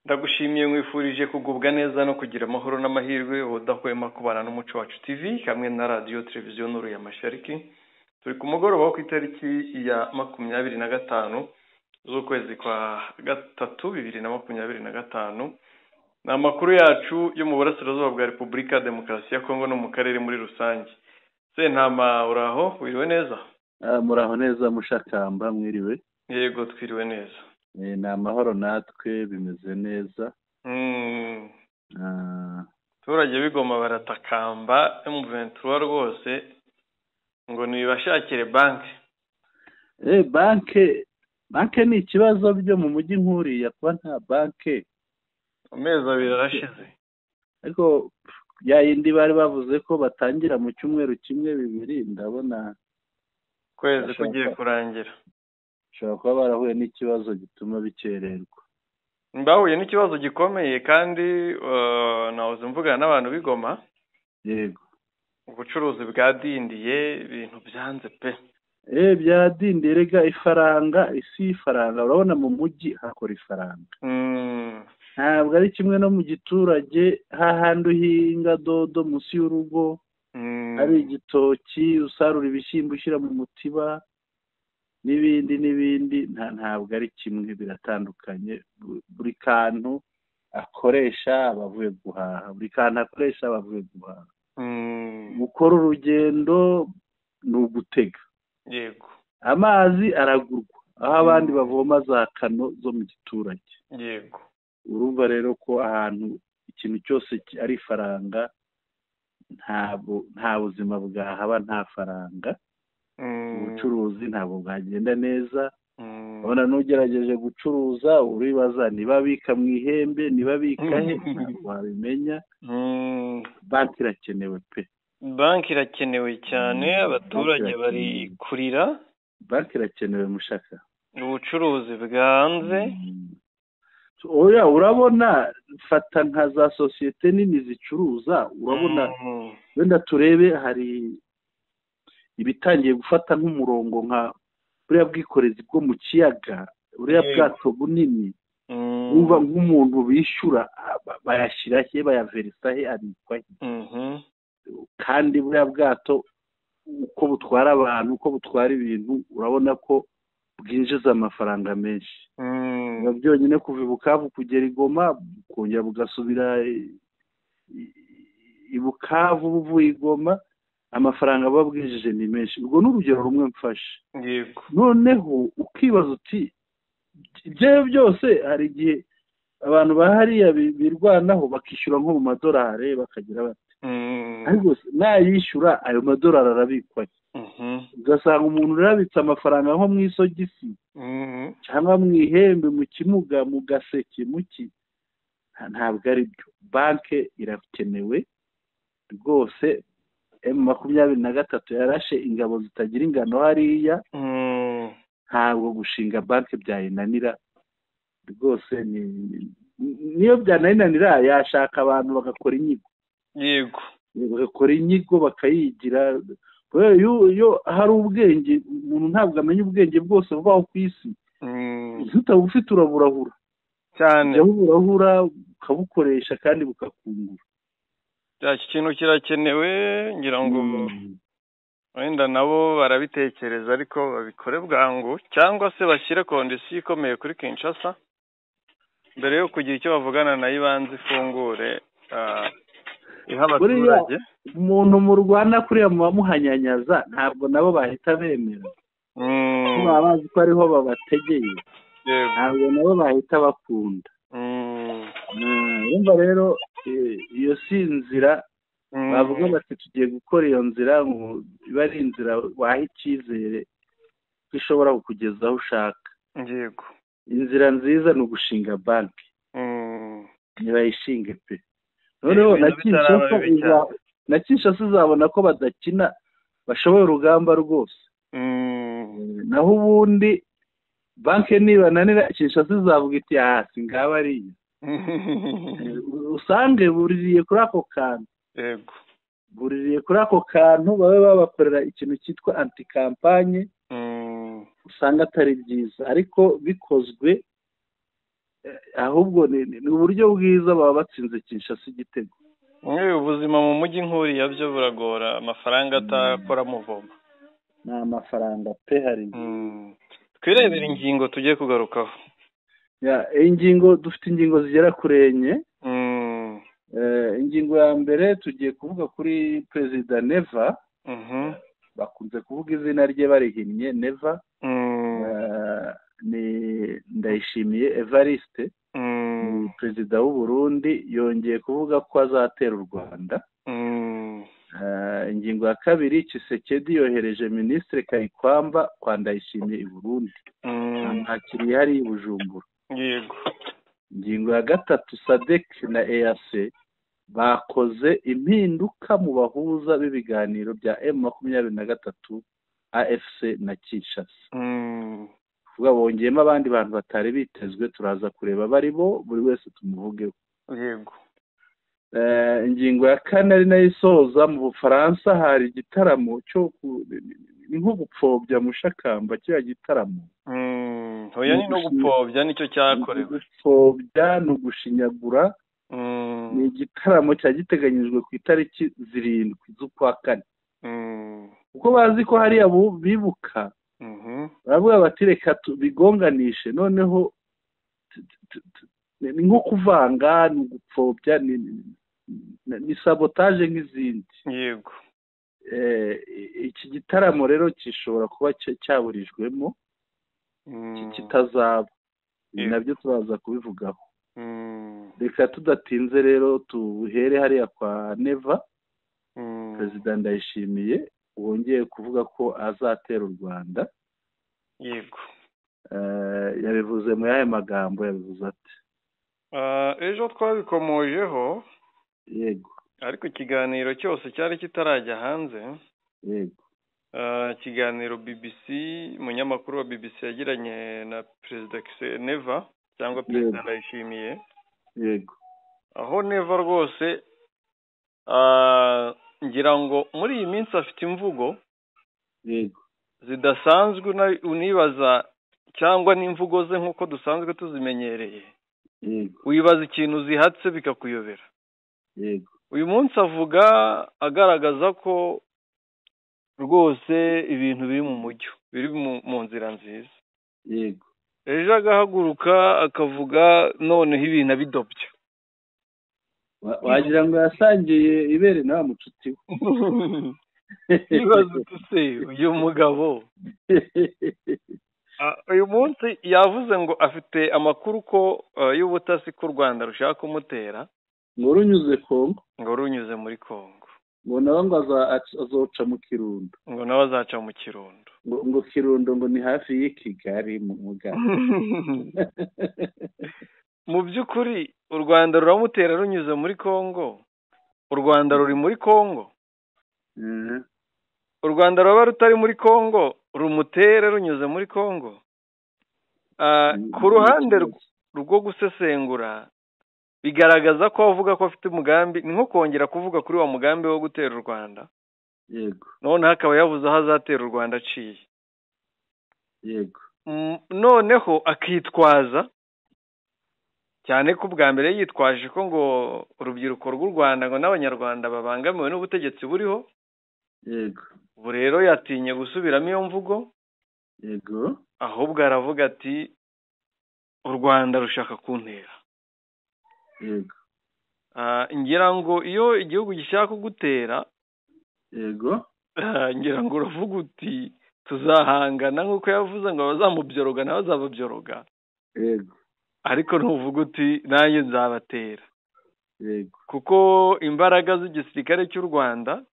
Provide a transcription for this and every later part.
Ndagushimiye, nkwifurije kugubwa neza no kugira amahoro n'amahirwe udahwema kubana n'Umuco Wacu TV hamwe na Radiyo Televiziyo Nuru ya Mashariki. Turi ku mugoroba wo ku itariki ya 25 z'ukwezi kwa gatatu 2025. Ni amakuru yacu yo mu burasirazuba bwa Repubulika ya Demokarasi ya Kongo no mu karere muri rusange. Sentama, uraho, wiriwe neza? Muraho neza Mushakamba, mwiriwe? Yego, twiriwe neza. Ni amahoro natwe, bimeze neza. Abaturage b'i Goma baratakamba M23 rwose ngo nibashakire banki. Banke ni ikibazo byo mu mujyi nk'uriya kuba nta banke. Amezi 2 arashize. Ariko ya yindi bari bavuze ko batangira mu cyumweru kimwe bibiri, ndabona kwezi kugiye kurangira. Bashobora kuba barahuye n'ikibazo gituma bikererwa. Bahuye n'ikibazo gikomeye kandi nahoze mvugana n'abantu b'i Goma. Yego. Ubucuruzi bwadindiye, ibintu byanze pe. Byadindiye rega, ifaranga, isi y'ifaranga, urabona mu mujyi hakora ifaranga. Ntabwo ari kimwe no mu giturage hahandi uhinga dodo munsi y'urugo, ari igitoki, usarura ibishyimbo ushyira mu mutiba n'ibindi n'ibindi, ntabwo ari kimwe, biratandukanye. Buri kantu akoresha abavuye guhaha, buri kantu akoresha abavuye guhaha. Gukora urugendo ni ugutega. Yego. Amazi aragurwa aho abandi bavoma za kano zo mu giturage. Yego. Urumva rero ko ahantu ikintu cyose ari ifaranga, nta buzima bwahaba nta faranga. Ubucuruzi ntabwo bwagenda neza. Ubona n'ugerageje gucuruza uribaza niba bika mu ihembe, niba bika he, ntabwo wabimenya. Banki irakenewe pe. Banki irakenewe cyane, abaturage bari kurira. Banki irakenewe Mushaka. Ubucuruzi bwanze. Oya, urabona fata nka za sosiyete nini zicuruza, urabona wenda turebe hari ibitangiye gufata nk'umurongo nka buriya bwikorezi bwo mu kiyaga, buriya bwato bunini, uba nk'umuntu bishyura bayashyira he, bayaverisa he, abikwa he. Kandi buriya bwato uko butwara abantu, uko butwara ibintu, urabona ko bwinjiza amafaranga menshi. Biba byonyine kuva i Bukavu kugera i Goma, bukongera bugasubira i Bukavu buvuye i Goma, amafaranga aba bwinjije ni menshi. Ubwo ni urugero rumwe mfashe. Yego. Noneho ukibaza uti ibyo byose hari igihe abantu bahariya birwanaho bakishyura nko mu madolari, bakagira bati ariko nayishyura ayo madolari arabikwa. Ugasanga umuntu yarabitse amafaranga nko mu isogisi cyangwa mu ihembe, mu kimuga, mu gaseke, muki, ntabwo ari byo. Banke irakenewe rwose. M23 yarashe ingabo zitagira ingano hariya, ntabwo gushinga banke byayinanira rwose. Niyo byanayinanira yashaka abantu bagakora inyigo. Yego. Bagakora inyigo bakayigira. Iyo hari ubwenge, umuntu ntabwo amenya ubwenge bwose bubaho ku isi. Utaba ufite uraburahura cyane, uraburahura ukabukoresha kandi bukakungura. Iki kintu kirakenewe, ngira ngo wenda nabo barabitekereza ariko babikore bwangu, cyangwa se bashyire kondisiyo ikomeye kuri Kinshasa mbere yo kugira icyo bavugana nayo, ibanze ifungure iha abaturage. Umuntu murwana kuriya muba muhanyanyaza, ntabwo nabo bahita bemera. Baba bazi ko ariho babategeye, ntabwo nabo bahita bakunda. Urumva rero iyo si inzira bavuga bati tugiye gukora iyo nzira, ngo iba ari inzira waha icyizere ko ishobora kukugeza aho ushaka. Yego. Inzira nziza ni ugushinga banki. Ntibayishinge pe. Noneho na Kinshasa uzabona ko badakina, bashoboye urugamba rwose. Naho ubundi banki nibananira, Kinshasa izavuga iti hasi ngaba ariya. Usange buririye kuri ako kantu. Yego. Buririye kuri ako kantu, babe babakorera ikintu cyitwa anti campagne. Usanga atari byiza, ariko bikozwe Ahubwo ni uburyo bwiza baba batsinze Kinshasa igitego. Ubuzima mu mujyi nk'uriya byo buragora, amafaranga atakora muvoma. Ni amafaranga pe hari. Twirebera ingingo tugiye kugarukaho. Ingingo dufite ingingo zigera kuri enye. Ingingo ya mbere tugiye kuvuga kuri Perezida Neva. Bakunze kuvuga izina rye barihinnye, Neva. Ni Ndayishimiye Evariste, ni perezida w'u Burundi, yongeye kuvuga ko azatera u Rwanda. Ingingo ya kabiri, Tshisekedi yohereje Minisitiri Kayikwamba kwa Ndayishimiye i Burundi, amwakiriye hariya i Bujumbura. Yego. Ingingo ya gatatu, SADC na EAC bakoze impinduka mu bahuza b'ibiganiro bya M23 AFC na Kinshasa. Kuvuga bongeyemo abandi bantu batari bitezwe, turaza kureba bari bo, buri wese tumuvugeho. Yego. Ingingo ya kane ari nayo isoza, mu Bufaransa hari igitaramo cyo ni nko gupfobya mushakamba, kiriya gitaramo. Oya ni no gupfobya nicyo cyakorewe. Gupfobya ni ugushinyagura. Ni igitaramo cyagiteganyijwe ku itariki 7 z'ukwa kane. Kuko bazi ko hariya bibuka, baravuga bati reka tubigonganishe, noneho ni nko kuvanga, ni ugupfobya, ni sabotage nk'izindi. Yego. Iki gitaramo rero gishobora kuba cyaburijwemo, kitazaba, nabyo turaza kubivugaho. Reka tudatinze rero tuhere hariya kwa Neva, Perezida Ndayishimiye wongeye kuvuga ko azatera u Rwanda. Yego. Yabivuze mu yahe magambo? Yabivuze ati ejo twabikomojeho. Yego. Ariko ikiganiro cyose cyari kitarajya hanze. Yego. Ikiganiro BBC, umunyamakuru wa BBC yagiranye na Perezida Neva cyangwa Perezida Ndayishimiye. Yego. Aho Neva rwose ngira ngo muri iyi minsi afite imvugo. Yego. Zidasanzwe, unibaza cyangwa n'imvugo ze nk'uko dusanzwe tuzimenyereye. Yego. Wibaza ikintu zihatse bikakuyobera. Yego. Uyu munsi avuga agaragaza ko rwose ibintu biri mu mujyo, biri mu nzira nziza. Yego. Ejo agahaguruka akavuga noneho ibintu abidobya. Wagira ngo yasangiye ibere na mucuti we. Ibaze se uyu mugabo. Uyu munsi yavuze ngo afite amakuru ko y'ubutasi ko u Rwanda rushaka kumutera, ngo runyuze Kongo, ngo runyuze muri Kongo, ngo nawe ngo azoca mu Kirundo, ngo nawe azaca mu Kirundo, ngo Kirundo ngo ni hafi y'i Kigali mu Muganda. Mu by'ukuri u Rwanda ruramutera runyuze muri Kongo. U Rwanda ruri muri Kongo. U Rwanda ruba rutari muri Kongo, rumutera runyuze muri Kongo. Ku ruhande rwo gusesengura bigaragaza ko avuga ko afite umugambi, ni nko kongera kuvuga kuri wa mugambi wo gutera u Rwanda. Yego. Noneho akaba yavuze aho azatera u Rwanda aciye. Yego. Noneho akitwaza cyane ko bwa mbere yitwaje ko ngo urubyiruko rw'u Rwanda ngo n'abanyarwanda babangamiwe n'ubutegetsi buriho. Yego. Ubu rero yatinye gusubiramo iyo mvugo. Yego. Ahubwo aravuga ati u Rwanda rushaka kuntera. Yego. Ngira ngo iyo igihugu gishaka kugutera, yego, ngira ngo uravuga uti tuzahangana, nk'uko yavuze ngo abazamubyoroga nawe azababyoroga. Yego. Ariko ntuvuga uti nanjye nzabatera. Yego. Kuko imbaraga z'igisirikare cy'u Rwanda,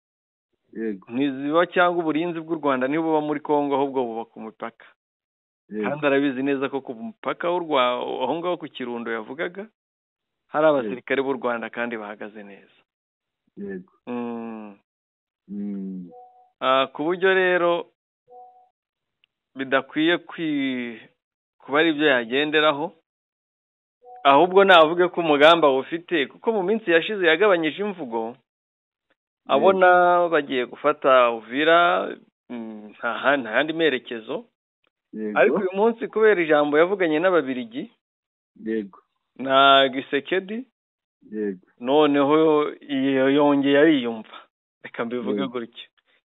yego, ntiziba cyangwa uburinzi bw'u Rwanda ntibuba muri Kongo, ahubwo buba ku mupaka. Kandi arabizi neza ko ku mupaka aho ngaho ku Kirundo yavugaga hari abasirikare b'u Rwanda kandi bahagaze neza. Yego. Ku buryo rero bidakwiye kuba ari ibyo yagenderaho, ahubwo navuge ko umugambi awufite, kuko mu minsi yashize yagabanyije imvugo, abona bagiye gufata Uvira nta yandi merekezo. Ariko uyu munsi kubera ijambo yavuganye n'Ababirigi, yego, Na Gisekedi. Yego. Noneho yongeye ariyumva, reka mbivuge gutyo,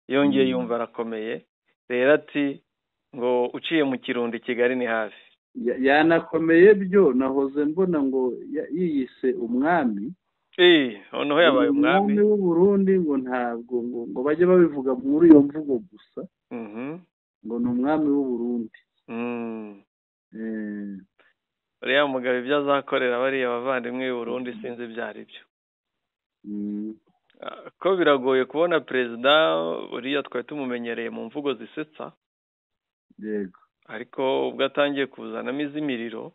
yongeye yumva arakomeye. Rero ati ngo uciye mu Kirundi Kigali ni hafi. Yanakomeye byo, nahoze mbona ngo yiyise umwami. Noneho yabaye umwami w'u Burundi, ngo ntabwo ngo bajye babivuga muri iyo mvugo gusa, ngo ni umwami w'u Burundi. Uriya mugabo ibyo azakorera bariya bavandimwe b'u Burundi sinzi ibyo ari byo. Ko biragoye kubona perezida uriya twari tumumenyereye mu mvugo zisetsa. Yego. Ariko ubwo atangiye kuzanamo izimiriro,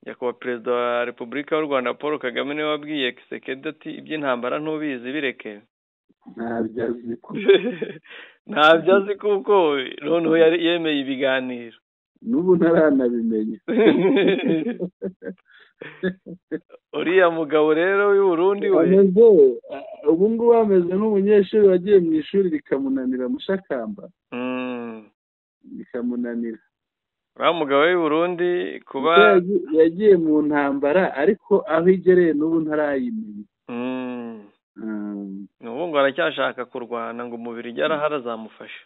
nyakubahwa perezida wa Repubulika y'u Rwanda Paul Kagame niwe wabwiye Kisekedi ati iby'intambara ntubizi bireke. Ntabyo azi ko. Ntabyo azi kuko noneho yari yemeye ibiganiro. N'ubu ntaranabimenya. Uriya mugabo rero w'i Burundi we ubu ngubu ameze nk'umunyeshuri wagiye mu ishuri rikamunanira mushakamba. Bikamunanira. Uriya mugabo w'i Burundi kuba yagiye mu ntambara ariko aho igereye n'ubu ntarayimenya. N'ubu ngo aracyashaka kurwana ngo umubiri ujye arahara azamufasha.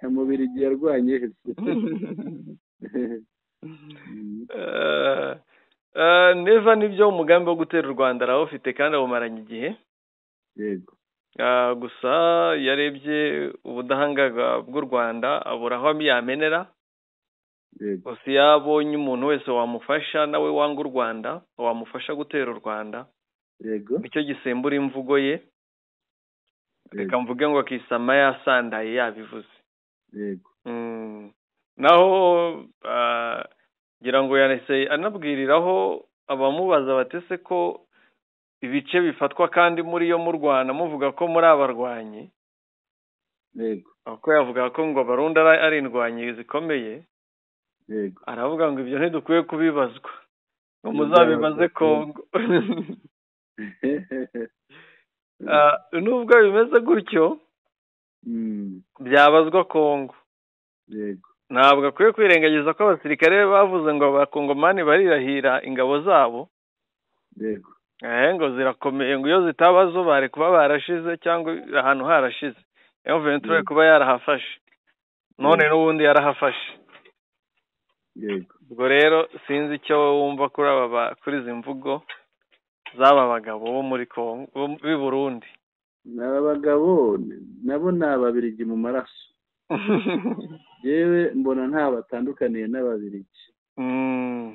Umubiri igihe yarwanye hese. Neva nibyo umugambi wo gutera u Rwanda arawufite kandi awumaranye igihe. Yego. Gusa yarebye ubudahangarwa bw'u Rwanda abura aho yamenera. Yego. Gusa iyo abonye umuntu wese wamufasha nawe wanga u Rwanda wamufasha gutera u Rwanda. Yego. Nicyo gisembura imvugo ye. Reka mvuge ngo akisama yasandaye yabivuze. Yego. Naho ngira ngo yanese anabwiriraho abamubaza batese ko ibice bifatwa kandi muri yo mu Rwanda muvuga ko muri abarwanyi. Yego. Uko yavuga ko ngo Abarundi ari indwanyi zikomeye. Yego. Aravuga ngo ibyo ntidukwiye kubibazwa, ngo muzabibaze Kongo. Nubwo bimeze gutyo byabazwa Kongo. Yego. Ntabwo akwiye kwirengagiza ko abasirikare bavuze ngo abakongomani barirahira ingabo zabo. Yego. Ngo zirakomeye, ngo iyo zitaba zo bari kuba barashize cyangwa ahantu harashize. M23 kuba yarahafashe. None n'ubundi yarahafashe. Yego. Ubwo rero sinzi icyo wumva kuri aba kuri izi mvugo z'aba bagabo bo muri Kongo b'i Burundi. Aba bagabo nabo ni ababirigi mu maraso. Yewe mbona nta batandukaniye n'ababirigi.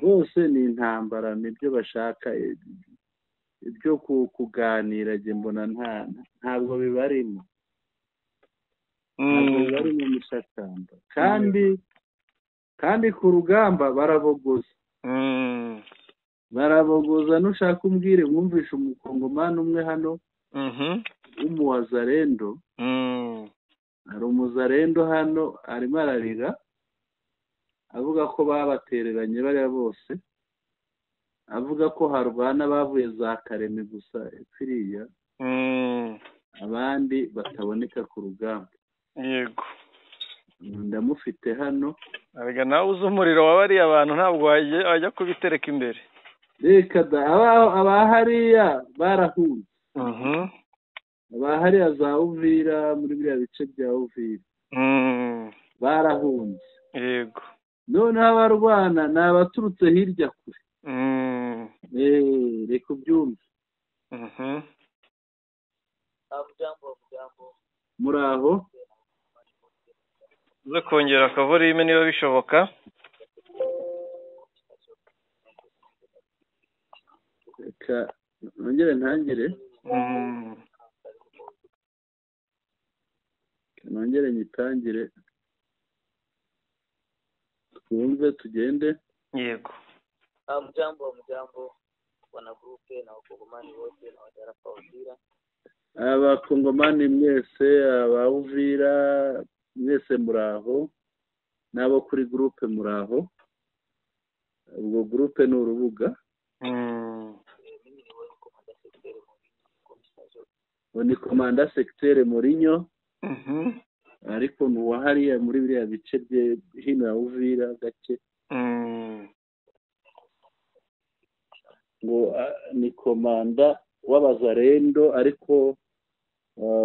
Bose ni intambara, nibyo bashaka, ibyo kuganira je mbona ntabwo bibarimo. Ntabwo bibarimo mushakamba. Kandi ku rugamba barabogoza. Barabogoza nushaka umbwire mwumvishe umukongomani umwe hano w'umuwazarendo. Hari umuzarendo hano arimo ararira avuga ko babatereranye bariya bose, avuga ko harwana bavuye za Kareme gusa epfiriya, abandi bataboneka ku rugamba. Yego. Ndamufite hano. Arega nawe uzi umuriro wa bariya abantu ntabwo wajya kubitereka imbere. Reka da, abahariya barahunze. Abahariya za Uvira muri biriya bice bya Uvira barahunze. Yego. Noneho abarwana ni abaturutse hirya kure. Reka ubyumve. Muraho. Uze kongera akavorime niba bishoboka. Reka nongere ntangire. Nongere nyitangire twumve tugende. Yego. Mjambo wana grupe na wakongomani wote na watarafa Uvira. Abakongomani mwese, aba Uvira mwese muraho, nabo kuri groupe muraho. Ubwo groupe ni urubuga. Ni komanda secteur Mourinho. Ariko ni uwahariya muri biriya bice bye hino ya Uvira gake. Ngo ni komanda w'abazarendo ariko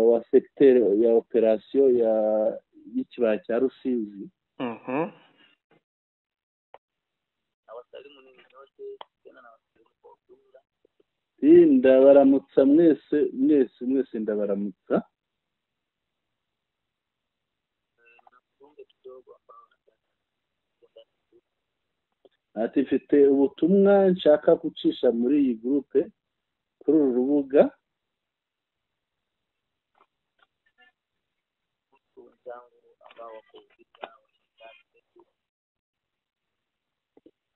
wa secteur ya operation ya y'ikibaya cya Rusizi. Nawasalimu ninyi nyote tena nawasalimu kwa ujumla. Ndabaramutsa mwese mwese mwese ndabaramutsa. Ati mfite ubutumwa nshaka gucisha muri iyi groupe kuri uru rubuga.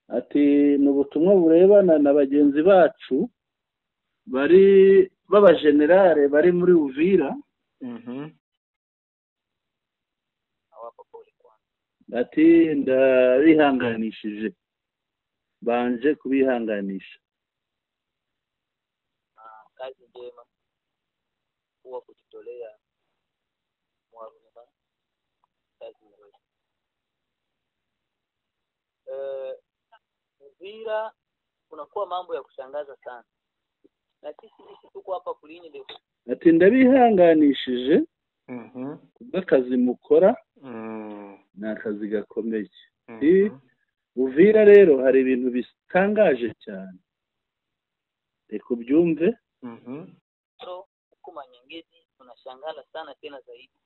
Ati ni ubutumwa burebana na bagenzi bacu bari b'abajenerale bari muri Uvira. Ati ndabihanganishije, banje kubihanganisha. Kazi njema huwa kujitolea mwaruma kazi njema. Uvira kunakuwa mambo ya kushangaza sana, na sisi tuko hapa kulini. Ati ndabihanganishije kubw'akazi mukora, ni akazi gakomeye. Uvira rero hari ibintu bitangaje cyane, reka ubyumve. Huko Manyengezi tunashangala sana tena zaidi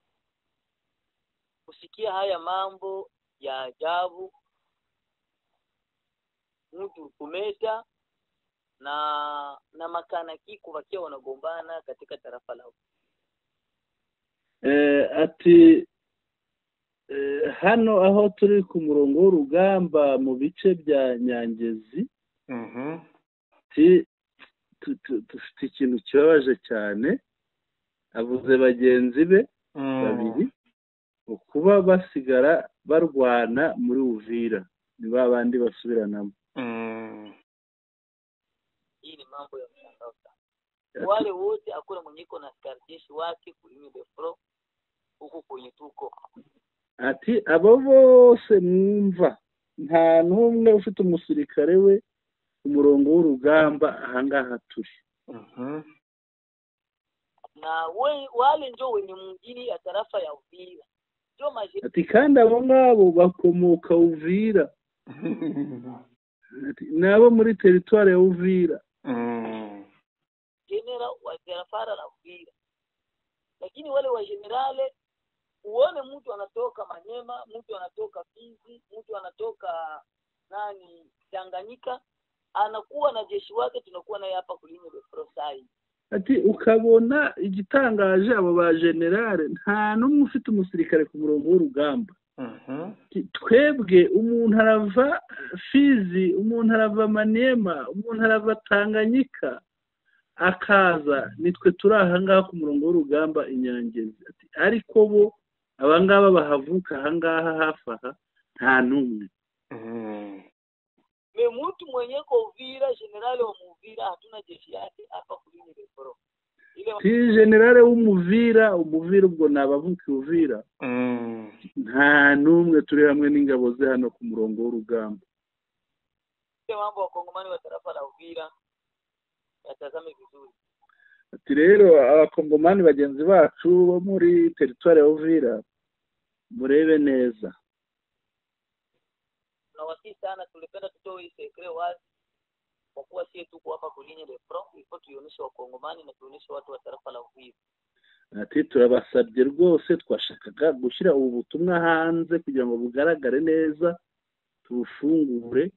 kusikia haya mambo ya ajabu, mtu kumeta na makanaki wakiwa wanagombana katika tarafa lao. Ati hano aho turi ku murongo w'urugamba mu bice bya Nyangezi, dufite ikintu kibabaje cyane. Avuze bagenzi be babiri kuba basigara barwana muri Uvira, ni ba bandi basubiranamo. Hii ni mambo ya mshangao sana. Wale wote akuna mwenye iko na askari jeshi wake kulimi defro huku kwenye tuko. Ati abo bose mwumva nta n'umwe ufite umusirikare we umurongo w'urugamba ahangaha turi. Na wale ndio wenye mjini ya tarafa ya Uvira. Ndio maji. Ati kandi abo ngabo bakomoka Uvira. Ati nabo muri territoire ya Uvira. General wa tarafa la Uvira. Lakini wale wa generale uone mtu anatoka Manyema, mtu anatoka Fizi, mtu anatoka nani Tanganyika, anakuwa na jeshi wake, tunakuwa naye hapa kulinye Frosai. Ati ukabona igitangaje abo ba generale nta n'umwe ufite umusirikare ku murongo w'urugamba. Twebwe umuntu arava Fizi, umuntu arava Manyema, umuntu arava Tanganyika akaza, nitwe turi ahangaha ku murongo w'urugamba Inyangezi. Ati ariko bo abangaba bahavuka ahangaha hafi aha nta n'umwe. Me mtu mwenye ko Uvira, generale wa Muvira hatuna jeshi yake hapa kulini Reforo. Ti generale w'Umuvira, Umuvira ubwo nabavuka Uvira. Nta n'umwe turi hamwe n'ingabo ze hano ku murongo w'urugamba. Mambo wakongomani wa tarafa la Uvira yatazame vizuri. Ati rero abakongomani bagenzi bacu bo muri territoire ya Uvira murebe neza. Tunawasihi sana, tulipenda tutoe hii sekre wazi kwa kuwa sie tuko hapa kulinye le front, ilikuwa tuioneshe wakongomani na tuoneshe watu wa tarafa la Uvira. Ati turabasabye rwose, twashakaga gushyira ubu butumwa hanze kugira ngo bugaragare neza, tubufungure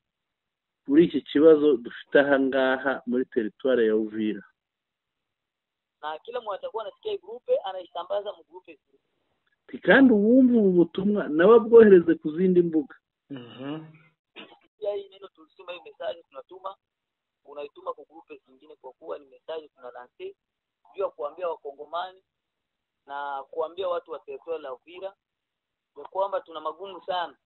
kuri iki kibazo dufite ahangaha muri territoire ya Uvira. Na kila mmoja atakuwa anasikia grupe anaisambaza mu grupe. Kandi uwumva ubu butumwa nawe abwohereze ku zindi mbuga. Pia hii neno tulisema, hii message tunatuma, unaituma kwa grupe zingine kwa kuwa ni message tunalance juu ya kuambia wakongomani na kuambia watu wa territoire la Uvira ya kwamba tuna magumu sana.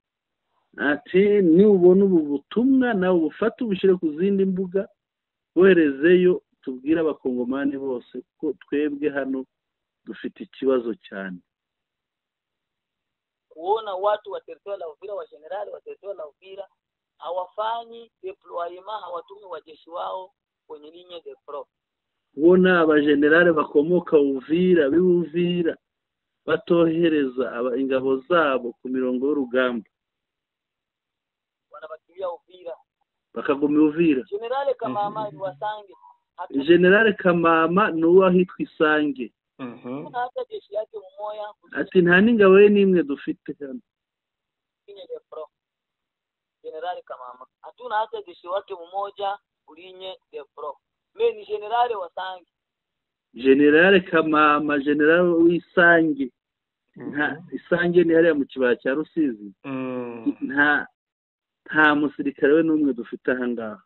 Ati ni ubona ubu butumwa nawe ubufate ubushyire ku zindi mbuga, woherezeyo tubwire abakongomani bose ko twebwe hano dufite ikibazo cyane. Kuona watu wa territoire la Uvira, wa generali wa territoire la Uvira hawafanyi deployement, hawatumi wajeshi wao kwenye ligne de front. Kubona abajenerali bakomoka Uvira b'Uvira batohereza ingabo zabo ku mirongo y'urugamba, wanabakilia Uvira, bakaguma Uvira. Generale Kamama ni wasange. Generale Kamama ni uw'ahitwa Isange. Hata jeshi yake mumoya. Ati nta n'ingabo ye n'imwe dufite hano. Generale Kamama hatuna hata jeshi wake mmoja kulinye de front. Me ni generale wa Sange. Generale Kamama, generale w'Isange. Nta Isange ni hariya mu kibaya cya Rusizi. Nta musirikare we n'umwe dufite aha ngaha.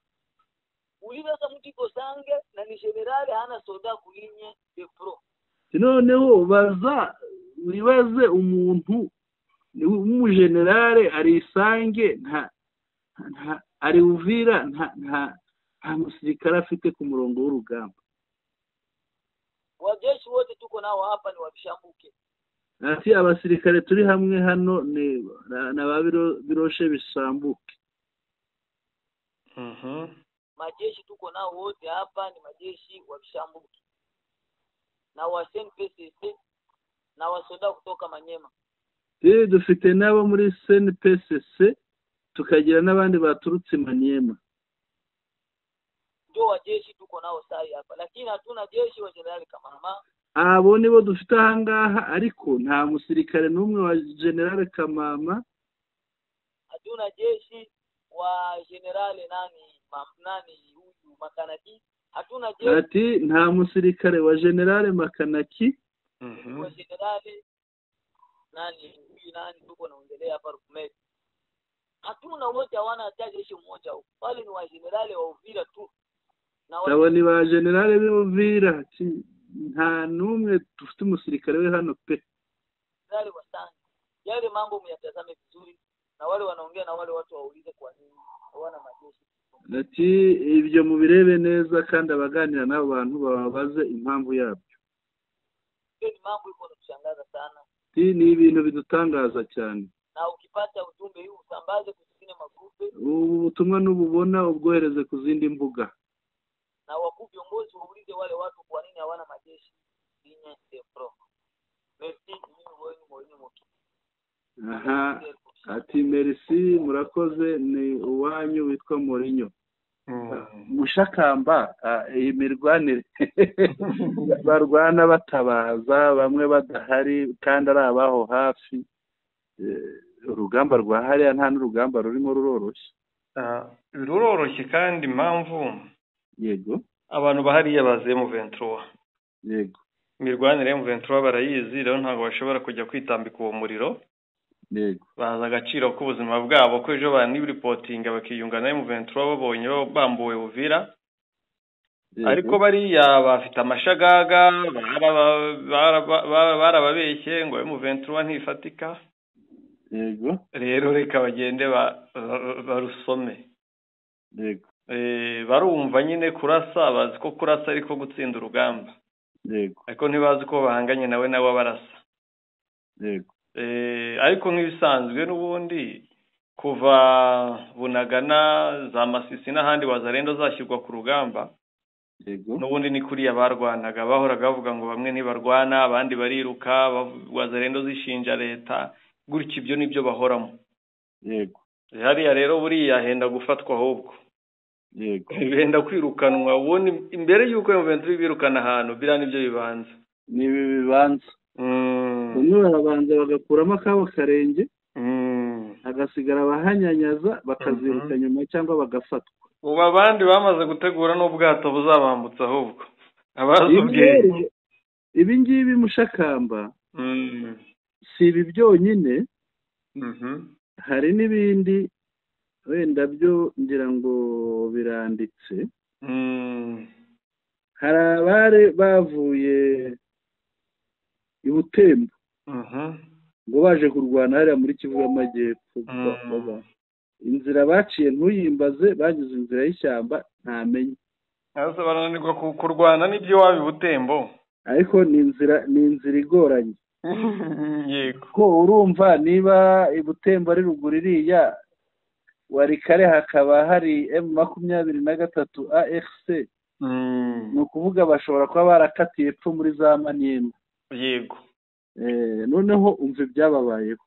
Ulibaza mutiko Sange na ni generale hana soda kulinye de front. Noneho baza wibaze umuntu w'umujenerale ari Isange, nta ari Uvira, nta musirikare afite ku murongo w'urugamba. Wajeshi wote tuko nao hapa ni wabishambuke. Ati abasirikare turi hamwe hano ni na biroshe bisambuke. Majeshi tuko nao wote hapa ni majeshi wabishambuke na wa CNPCC na wasoda kutoka Manyema. Dufite nabo muri CNPCC tukagira n'abandi baturutse Manyema. Ndio wajeshi tuko nao sai hapa, lakini hatuna jeshi wa General Kamama. Abo nibo dufite ahangaha, ariko nta musirikare n'umwe wa General Kamama. Hatuna jeshi wa General nani huyu Makanaki. Hatuna jeshi. Ati nta musirikare wa General Makanaki. Wa General nani huyu nani tuko naongelea hapa Rukumeti. Hatuna, wote hawana hata jeshi mmoja huko. Wale ni wa generale wa Uvira tu. Abo ni ba generale b'Uvira, nta n'umwe dufite umusirikare we hano pe. Generale wa Sange. Yale mambo myatazame vizuri, na wale wanaongea na wale watu waulize kwa nini hawana majeshi. Ati ibyo mubirebe neza kandi abaganira n'abo bantu bababaze impamvu yabyo. Ni mambo iko natushangaza sana. Ni ibintu bidutangaza cyane. Na ukipata ujumbe huu usambaze kuzingine magrupe. Ubu butumwa nububona ubwohereze ku zindi mbuga. Na wakuu viongozi waulize wale watu kwa nini hawana majeshi ligne de front. Merci, mimi wenu mwenu moki. Aha, ati merci murakoze, ni uwanyu witwa Mourinho. Mushakamba iyi mirwanire barwana batabaza bamwe badahari kandi ari abaho hafi. Urugamba rwa hariya nta n'urugamba rurimo ruroroshye. Ruroroshye kandi impamvu yego abantu bahariya baze M23. Yego imirwanire M23 barayizi, rero ntabwo bashobora kujya kwitambika uwo muriro. Yego baza agaciro k'ubuzima bwabo ko ejo banibiripotinga bakiyunga na M23 babonye bambuwe Uvira. Ariko bariya bafite amashagaga, barababeshye ngo M23 ntifatika. Yego rero reka bagende barusome. Yego barumva nyine kurasa, bazi ko kurasa ariko gutsinda urugamba. Yego ariko ntibazi ko bahanganye nawe nawe barasa. Yego ariko nk'ibisanzwe n'ubundi kuva Bunagana za Masisi n'ahandi wazarendo zashyirwa ku rugamba. Yego n'ubundi ni kuriya barwanaga, bahoraga bavuga ngo bamwe ntibarwana abandi bariruka, wazarendo zishinja leta gutyo, ibyo nibyo bahoramo. Yego hariya rero buriya henda gufatwa ahubwo. Yego benda kwirukanwa ubundi imbere yuko M23 birukana ahantu bira nibyo bibanza. Ni bibanza. Bamwe barabanza bagakuramo akabo karenge, hagasigara abahanyanyaza bakaziruka nyuma cyangwa bagafatwa. Ubu abandi bamaze gutegura n'ubwato buzabambutsa ahubwo abazi ubwenge. Ibi ngibi Mushakamba si ibi byonyine, hari n'ibindi wenda byo ngira ngo biranditse. Hari abari bavuye i Butembo ngo baje kurwana hariya muri Kivu y'Amajyepfo. Inzira baciye ntuyimbaze, bagize inzira y'ishyamba ntamenye. Ese barananirwa kurwana n'ibyo waba i Butembo? Ariko ni inzira igoranye. Yego ko urumva niba i Butembo ari ruguru iriya Warikare hakaba hari M23 AFC. Ni ukuvuga bashobora kuba barakatiye epfo muri za Maniema. Yego. Noneho umva ibyababayeho.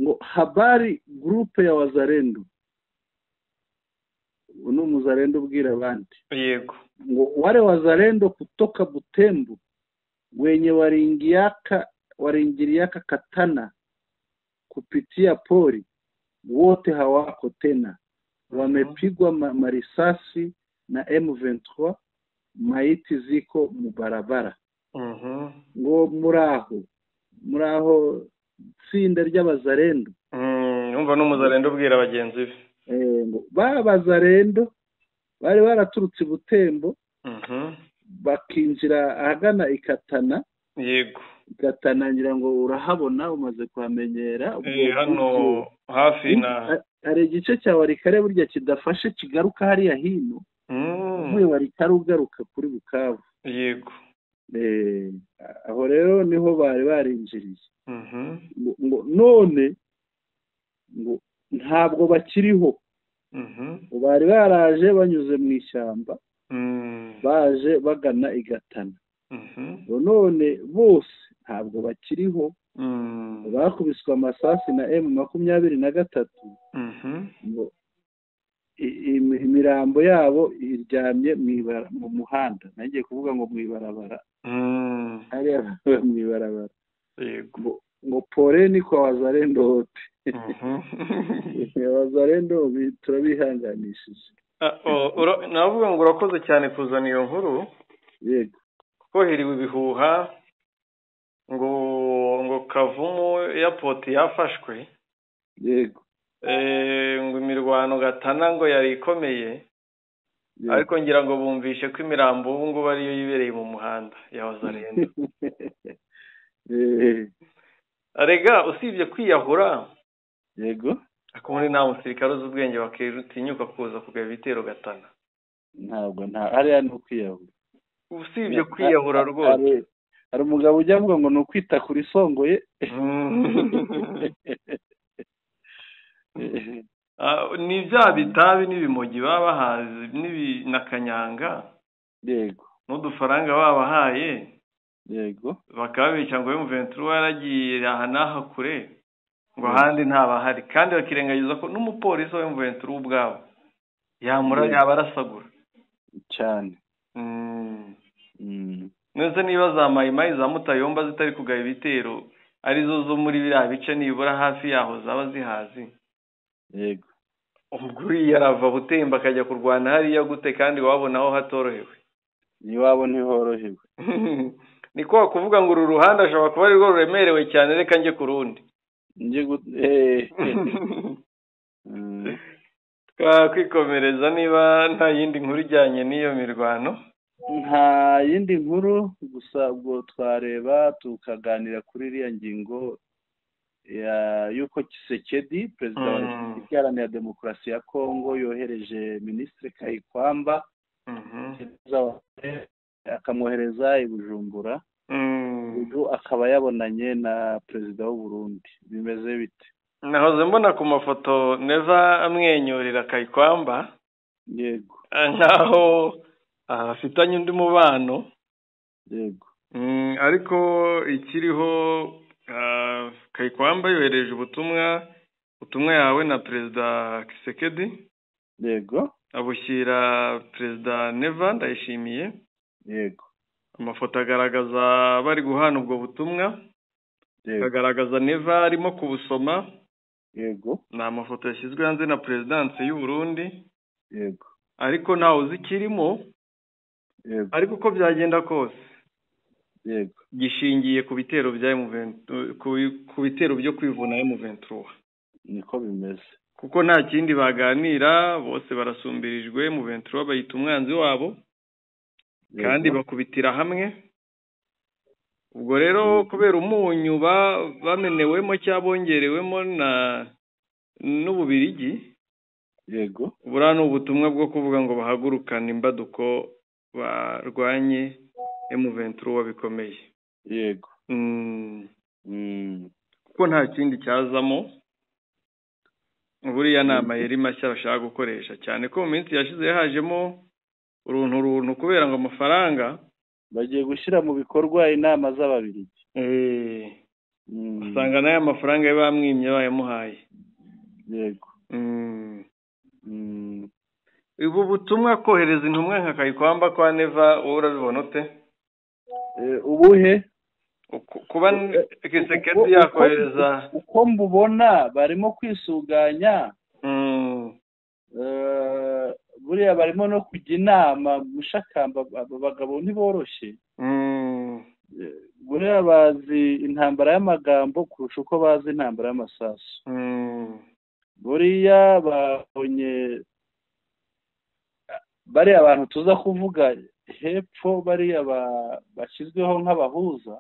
Ngo habari groupe ya wazalendo, ni umuzalendo ubwira abandi. Yego. Ngo wale wazalendo kutoka Butembo wenye waringiriaka Katana kupitia pori wote hawako tena, wamepigwa marisasi na M23, maiti ziko mubarabara. Ngo muraho tsinda ry'abazalendo. Umva n'umuzalendo ubwira bagenzi be. Ngo babazalendo bari baraturutse Butembo bakinjira ahagana Ikatana. Yego. Ikatana ngira ngo urahabona, umaze kuhamenyera. Hano hafi na hari igice cya Warikare burya kidafashe kigaruka hariya hino. Uvuye Warikare ugaruka kuri Bukavu. Yego. Aho rero niho bari barinjiriye. Ngo none ngo ntabwo bakiriho. Bari baraje banyuze mu ishyamba, baje bagana Igatana. None bose ntabwo bakiriho, bakubiswe amasasi na M23. Ngo imirambo yabo iryamye mu muhanda. Nagiye kuvuga ngo mu ibarabara. Hariya mu ibarabara. Yego. Ngo pole ni kwa wazalendo wote. Wazalendo turabihanganishije. Navuga ngo urakoze cyane kuzana iyo nkuru. Yego. Kuko hiriwe ibihuha ngo Kavumu airport yafashwe. Yego. Ngo imirwano Gatana ngo yari ikomeye. Ariko ngira ngo bumvishe ko imirambo ubu ngubu ariyo yibereye mu muhanda ya wazalendo. Arega usibye kwiyahura. Yego. Akundi nta musirikare uzi ubwenge bakitinyuka kuza kugaba ibitero Gatana. Ntabwo nta ariya ni ukwiyahura. Usibye kwiyahura rwose. Hari umugabo ujya avuga ngo ni ukwita kuri songoye. Ni bya bitabi n'ibimogi babahaze n'ibi na kanyanga. Yego. N'udufaranga babahaye. Yego. Bakabica ngo M23 yaragiye aha n'aha kure, ngo ahandi ntabahari, kandi bakirengagiza ko n'umupolisi wa M23 ubwabo yamura yabarasagura cyane. Nese niba za mayimayi za Mutayomba zitari kugaba ibitero arizo zo muri biriya bice nibura hafi yaho zaba zihazi. Yego. Ubwo yarava Butembo akajya kurwana hariya gute kandi wabona aho hatorohewe? Niwabo ntihorohewe. Ni ko kuvuga ngo uru ruhande ashobora kuba ari rwo ruremerewe cyane, reka njye ku rundi. Twakwikomereza niba nta yindi nkuru ijyanye n'iyo mirwano. Nta yindi nkuru, gusa ubwo twareba tukaganira kuri iriya ngingo yuko Tshisekedi, perezida wa Repubulika Iharanira Demokarasi ya Kongo, yohereje Minisitiri Kayikwamba akamwohereza i Bujumbura, ubu akaba yabonanye na perezida w'u Burundi. Bimeze bite? Nahoze mbona ku mafoto Neva amwenyurira Kayikwamba. Yego. Nkaho afitanye undi mubano. Yego. Ariko ikiriho Kayikwamba yohereje ubutumwa yawe na perezida Tshisekedi. Yego. Abushyira perezida Neva Ndayishimiye. Yego. Amafoto agaragaza bari guhana ubwo butumwa. Agaragaza Neva arimo kubusoma. Yego. Ni amafoto yashyizwe hanze na perezidansi y'u Burundi. Yego. Ariko ntawe uzi ikirimo. Yego. Ariko uko byagenda kose. Yego. Gishingiye ku bitero bya M23, ku bitero byo kwivuna M23. Niko bimeze. Kuko nta kindi baganira, bose barasumbirijwe, M23 bayita umwanzi wabo. Kandi bakubitira hamwe. Ubwo rero kubera umunyu bamenewemo cyangwa bongerewemo na n'Ububirigi. Yego. Buriya ni ubutumwa bwo kuvuga ngo bahagurukane imbaduko barwanye M23 bikomeye. Yego. Kuko nta kindi cyazamo. Buriya ni amayeri mashya bashaka gukoresha, cyane ko mu minsi yashize hajemo Uruntu kubera ngo amafaranga bagiye gushyira mu bikorwa inama z'ababirigi. Usanga n'aya mafaranga bamwimye bayamuhaye. Yego. Ubu butumwa kohereza intumwa nka Kayikwamba kwa Neva wowe urabibona ute? Ubuhe? Kuba Kisekedi yakohereza uko mbubona barimo kwisuganya. Buriya barimo no kujya inama Mushakamba, abo bagabo ntiboroshye. Buriya bazi intambara y'amagambo kurusha uko bazi intambara y'amasasu. Buriya babonye bariya abantu tuza kuvuga hepfo, bariya bashyizweho nk'abahuza,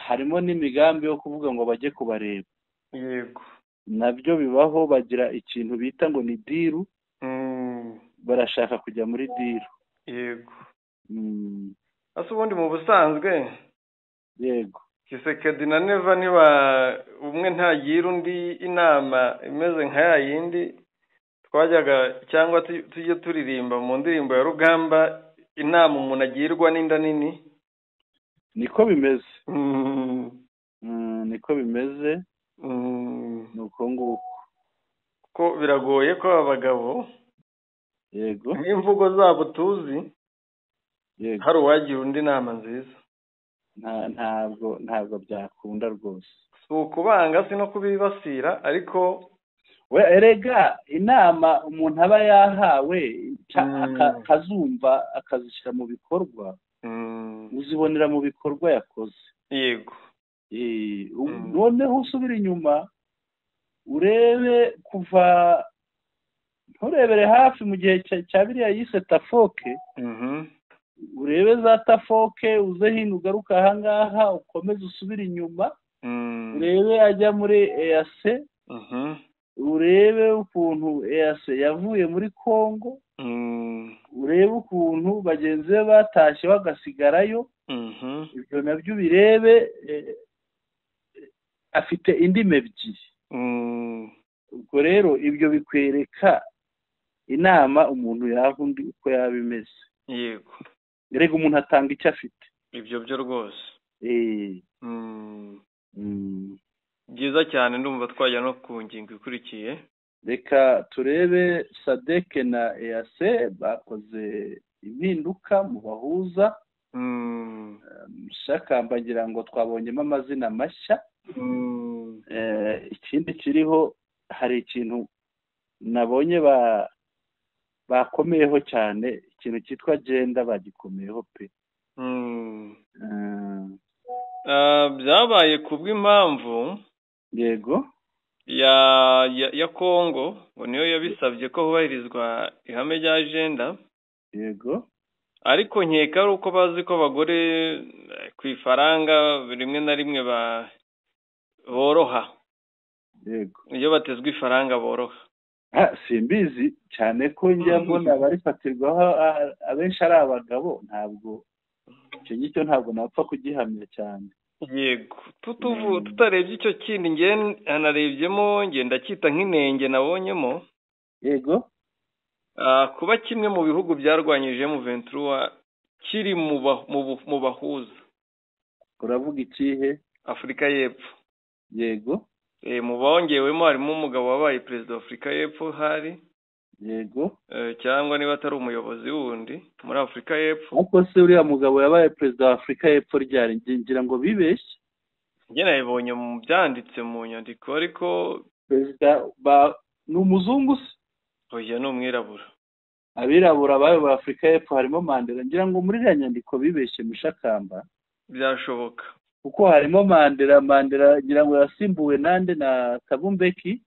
harimo n'imigambi yo kuvuga ngo bajye kubareba. Yego. Nabyo bibaho, bagira ikintu bita ngo ni diru. Barashaka kujya muri diru. Yego. Ase ubundi mu busanzwe, yego, Kisekedi na Neva niba umwe ntagira undi inama imeze nka ya yindi twajyaga cyangwa tujye turirimba mu ndirimbo ya Rugamba, inama umuntu agirwa n'inda nini. Niko bimeze. Niko bimeze. Nuko nguko. Ko biragoye ko abagabo, yego, n'imvugo zabo tuzi, yego, hari uwagira undi nama nziza. Ntabwo byakunda rwose. Si ukubanga si no kubibasira, ariko we erega inama umuntu aba yahawe akazumva akazishyira mu bikorwa, uzibonera mu bikorwa yakoze. Yego. Noneho usubira inyuma urebe kuva, nturebere hafi mu gihe cya biriya yise tafoke, urebe za tafoke, uze hino ugaruka ahangaha, ukomeze usubire inyuma, urebe ajya muri EAC, urebe ukuntu EAC yavuye muri Kongo, urebe ukuntu bagenzi be batashye bagasigarayo. Ibyo nabyo birebe, afite indimi ebyiri. Ubwo rero ibyo bikwereka inama umuntu yaha undi uko yaba imeze. Yego. Erega umuntu atanga icyo afite. Ibyo byo rwose. Byiza cyane, ndumva twajya no ku ngingo ikurikiye. Reka turebe SADC na EAC bakoze impinduka mu bahuza. Mushakamba ngira ngo twabonyemo amazina mashya. Ikindi kiriho, hari ikintu nabonye bakomeyeho cyane, ikintu cyitwa gender bagikomeyeho pe. Byabaye kubw'impamvu, yego, ya Kongo, ngo niyo yabisabye ko hubahirizwa ihame rya gender. Yego. Ariko nkeka ari uko bazi ko abagore ku ifaranga rimwe na rimwe boroha. Yego. Iyo batezwe ifaranga boroha. Simbizi cyane ko njya mbona abarifatirwaho abenshi ari abagabo, ntabwo icyo ngicyo ntabwo napfa kugihamya cyane. Yego. Tutarebye icyo kindi, nge anarebyemo ngenda cyita nk'inenge nabonyemo. Yego. Kuba kimwe mu bihugu byarwanyije M23 kiri mu bahuza. Uravuga ikihe? Afurika y'Epfo. Yego. Mu bongewemo harimo umugabo wabaye perezida wa Afurika y'Epfo hari. Yego. Cyangwa niba atari umuyobozi wundi muri Afurika y'Epfo. Ariko se uriya mugabo yabaye perezida wa Afurika y'Epfo ryari? Ngira ngo bibeshye. Njye nabibonye mu byanditse mu nyandiko, ariko perezida ni umuzungu se? Oya, ni umwirabura. Abirabura bayoboye Afurika y'Epfo harimo Mandela. Ngira ngo muri iriya nyandiko bibeshye Mushakamba. Byashoboka. Kuko harimo Mandela, Mandela ngira ngo yasimbuwe nande na Thabo Mbeki.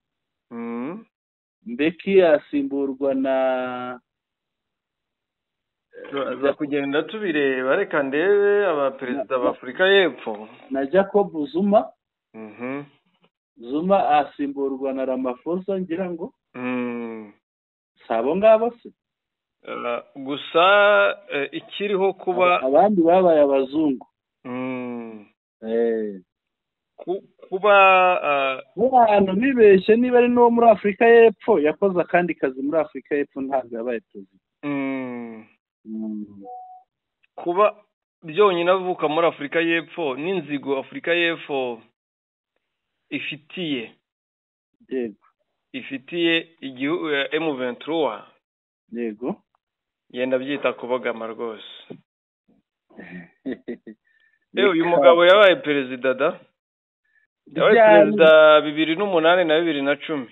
Mbeki asimburwa na Turaza kugenda tubireba, reka ndebe abaperezida ba Afurika y'Epfo na Jacob Zuma. Zuma asimburwa na Ramaphosa ngira ngo. Sabo ngabo se. Gusa ikiriho kuba abandi babaye abazungu. Kuba abantu bibeshye niba ari n'uwo muri Afurika y'Epfo yakoze akandi kazi muri Afurika y'Epfo, ntabwo yabaye perezida. Kuba byonyine avuka muri Afurika y'Epfo n'inzigo Afurika y'Epfo ifitiye, yego, ifitiye igihugu M23, yego, yenda byita kubogama rwose. Uyu mugabo yabaye perezida da, yabaye perezida 2008 na 2010,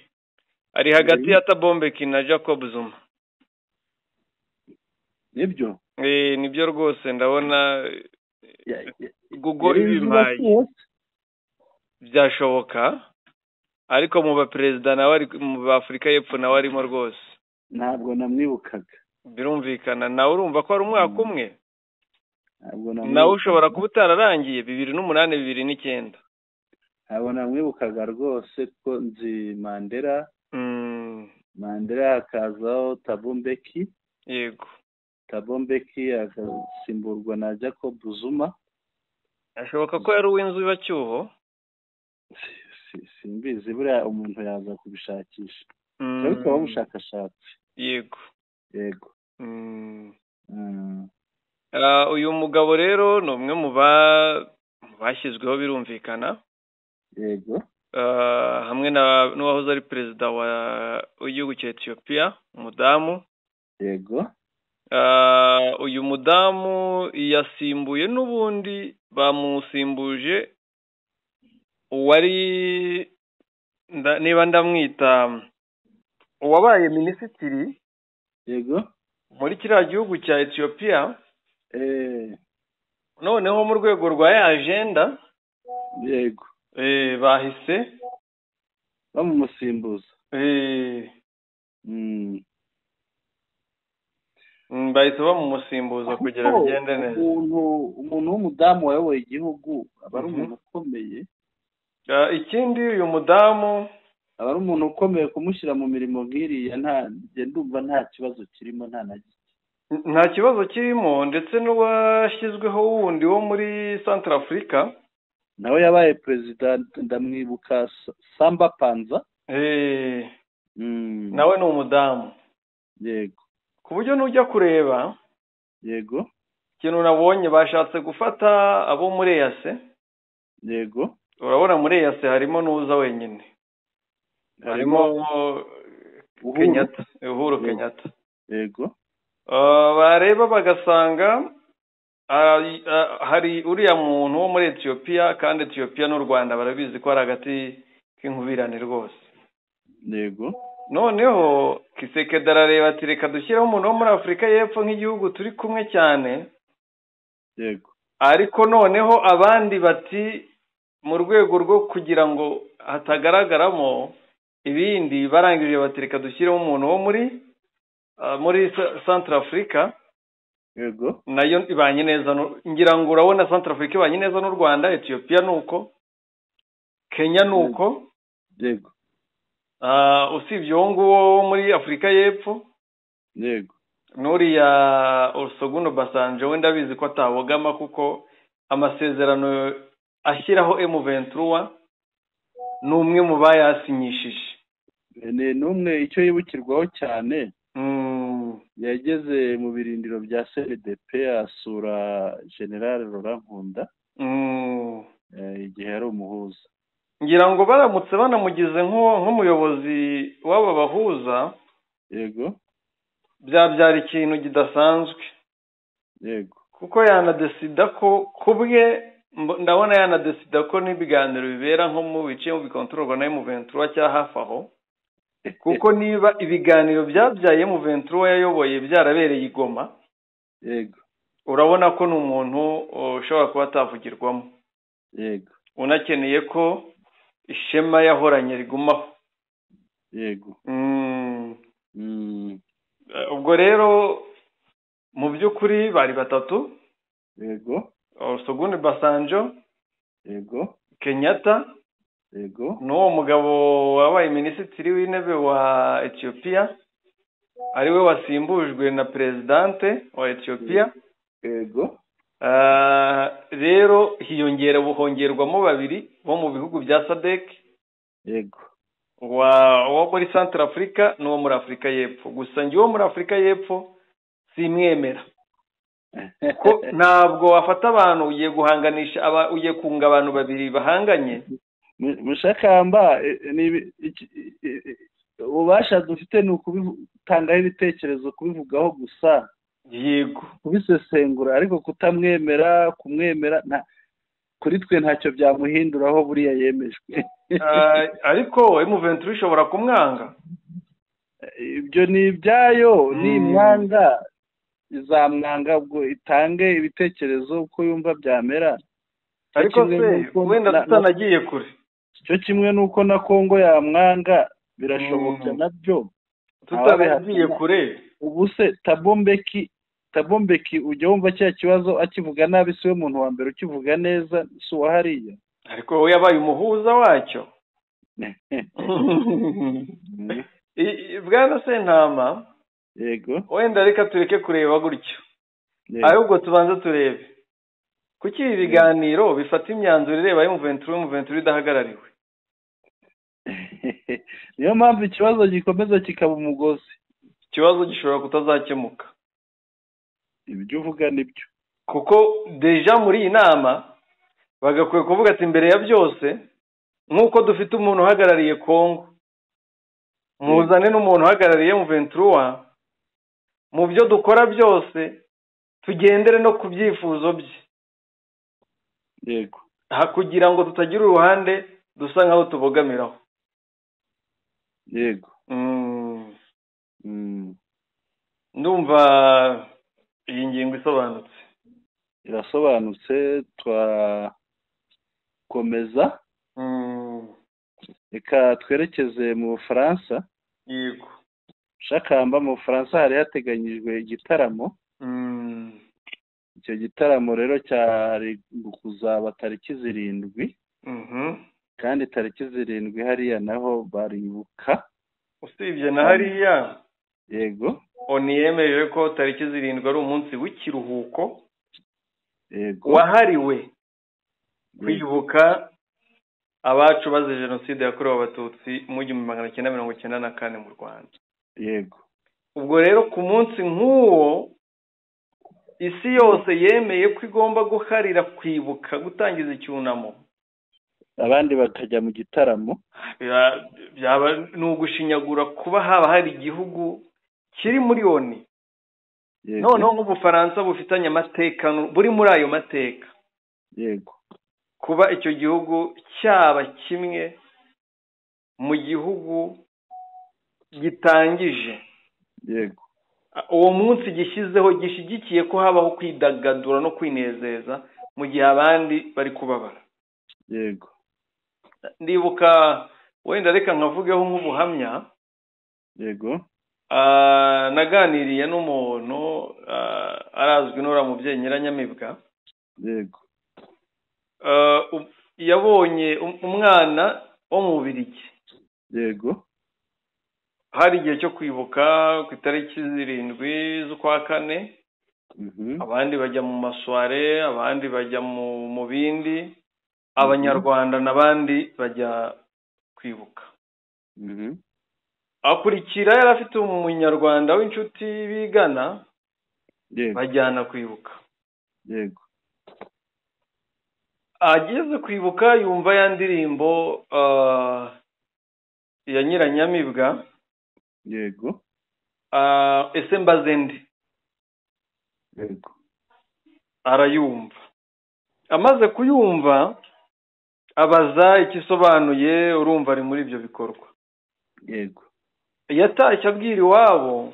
ari hagati ya Thabo Mbeki na Jacob Zuma. Nibyo? Nibyo rwose, ndabona Google ibimpaye byashoboka, ariko mu baperezida nawe ari mu Afurika y'Epfo nawe arimo rwose. Ntabwo namwibukaga. Birumvikana, nawe urumva ko ari umwaka umwe, nawe ushobora kuba utararangiye 2008 2009. Ntabwo namwibukaga rwose, ko nzi Mandela. Mandela hakazaho Thabo Mbeki. Yego. Thabo Mbeki agasimburwa na Jacob Zuma. Ashoboka ko yari uw'inzibacyuho. Simbizi, buriya umuntu yaza kubishakisha. Ariko ubushakashatsi. Yego. Yego. Uyu mugabo rero ni umwe mu bashyizweho birumvikana. Yego. Hamwe n'uwahoze ari perezida w'igihugu cya Ethiopia, umudamu. Yego. Uyu mudamu yasimbuye n'ubundi bamusimbuje uwari, niba ndamwita, uwabaye minisitiri, yego, muri kiriya gihugu cya Ethiopia. Noneho mu rwego rwa ya agenda, yego, bahise bamumusimbuza. Bahise bamumusimbuza kugira bigende neza. Umuntu w'umudamu wayoboye igihugu aba ari umuntu ukomeye. Ikindi uyu mudamu aba ari umuntu ukomeye, kumushyira mu mirimo nk'iriya ndumva nta kibazo kirimo, nta na gike. Nta kibazo kirimo, ndetse n'uwashyizweho wundi wo muri Central Africa nawe yabaye perezida, ndamwibuka, Samba Panza. Nawe ni umudamu. Yego. Ku buryo nujya kureba, yego, ikintu nabonye bashatse gufata abo muri EAC. Yego. Urabona muri EAC harimo n'uza wenyine, harimo Kenyatta, Uhuru Kenyatta. Yego. Bareba bagasanga hari uriya muntu wo muri Ethiopia, kandi Ethiopia n'u Rwanda barabizi ko ari hagati k'inkubirane rwose. Yego. Noneho Kisekedi arareba ati reka dushyireho umuntu wo muri Afurika y'Epfo nk'igihugu turi kumwe cyane. Yego. Ariko noneho abandi bati mu rwego rwo kugira ngo hatagaragaramo ibindi, barangije bati reka dushyireho umuntu wo muri Central Africa. Yego. Nayo ibanye neza, ngira ngo urabona Central Africa ibanye neza n'u Rwanda, Ethiopia nuko, Kenya nuko. Yego. Usibye uwo nguwo wo muri Afurika y'Epfo. Yego. Nuriya Olusegun Obasanjo we ndabizi ko atabogama, kuko amasezerano ashyiraho M23 ni umwe mu bayasinyishije. Ni umwe icyo yibukirwaho cyane. Yageze mu birindiro bya CNDP asura General Laurent Nkunda igihe yari umuhuza. Ngira ngo baramutse banamugize nk'umuyobozi w'aba bahuza, yego, byabyara ikintu kidasanzwe. Yego. Kuko yanadesida ko kubwe, ndabona yanadesida ko n'ibiganiro bibera nko mu bice bikontororwa na M23 cya hafi aho, kuko niba ibiganiro byabyaye M23 yayoboye byarabereye i Goma, yego, urabona ko ni umuntu ushobora kuba atavugirwamo. Yego. Unakeneye ko ishema yahoranye rigumaho. Yego. Ubwo rero mu by'ukuri bari batatu. Yego. Olusegun Obasanjo, yego, Kenyatta, yego, n'uwo mugabo wabaye minisitiri w'intebe wa Ethiopia, ariwe wasimbujwe na presidente wa Ethiopia. Yego. Rero hiyongera buhongerwamo babiri bo mu bihugu bya SADC. Yego. Wa muri Central Africa n'uwo muri Afrika y'Epfo. Gusa njye uwo muri Afrika y'Epfo simwemera. Ko ntabwo wafata abantu ugiye guhanganisha, ugiye kunga abantu babiri bahanganye. Mushakamba, ububasha dufite ni ukubitangaho ibitekerezo, kubivugaho gusa, yego, kubisesengura, ariko kutamwemera, kumwemera kuri twe ntacyo byamuhinduraho buriya yemejwe. Ariko M23 ishobora kumwanga. Ibyo ni ibyayo, ni imwanga izamwanga, ubwo itange ibitekerezo uko yumva byamera. Ariko se wenda tutanagiye kure, cyo kimwe nuko na Kongo yamwanga birashoboka nabyo, tutanagiye kure. Ubu se Tabombeki ujya wumva cya kibazo akivuga nabi, si we muntu wa mbere ukivuga neza, si uwa hariya. Ariko we yabaye umuhuza wacyo. Bwana Sentama, yego, wenda reka tureke kureba gutyo, ahubwo tubanze turebe kuki ibi biganiro bifata imyanzuro ireba M23 idahagarariwe. Niyo mpamvu ikibazo gikomeza kikaba umugozi, ikibazo gishobora kutazakemuka. Ibyo uvuga nibyo, kuko deja muri iyi nama bagakwiye kuvuga ati imbere ya byose nk'uko dufite umuntu uhagarariye Kongo, muzane n'umuntu uhagarariye M23, mu byo dukora byose tugendere no ku byifuzo bye. Yego, kugira ngo tutagira uruhande dusa nkaho tubogamiraho. Yego. Ndumva iyi ngingo isobanutse. Irasobanutse, twakomeza. Reka twerekeze mu Bufaransa. Yego. Shakamba, mu Bufaransa hari hateganyijwe igitaramo. Icyo gitaramo rero cyari kuzaba tariki 7. Kandi tariki 7 hariya naho baribuka. Usibye na hariya, yego, oni yemeje ko tariki 7 ari umunsi w'ikiruhuko, yego, wahariwe kwibuka abacu bazize jenoside yakorewe Abatutsi mu 1994 mu Rwanda. Yego. Ubwo rero ku munsi nk'uwo isi yose yemeye ko igomba guharira kwibuka, gutangiza icyunamo, abandi bakajya mu gitaramo. Byaba ni ugushinyagura kuba haba hari igihugu kiri muri ONU, noneho nk'Ubufaransa bufitanye amateka, buri muri ayo mateka. Yego. Kuba icyo gihugu cyaba kimwe mu gihugu gitangije, yego, uwo munsi gishyizeho, gishyigikiye ko habaho kwidagadura no kwinezeza mu gihe abandi bari kubabara. Yego. Ndibuka wenda reka nkavugeho nk'ubuhamya. Yego. Naganiriye n'umuntu arazwi n'ura mubyeyi Nyiranyamibwa. Yego. Yabonye umwana wo mu Bubiligi. Yego. Hari igihe cyo kwibuka ku itariki 7 z'ukwa 4. Abandi bajya mu masware, abandi bajya mu bindi, Abanyarwanda n'abandi bajya kwibuka. Akurikira yari afite umunyarwanda w'inshuti bigana, bajyana kwibuka. Yego. Ageze kwibuka yumva ya ndirimbo ya Nyiranyamibwa. Yego. Ese mbaze ndi. Yego. Arayumva. Amaze kuyumva abaza ikisobanuye, urumva ari muri ibyo bikorwa. Yego. Yatashye abwira iwabo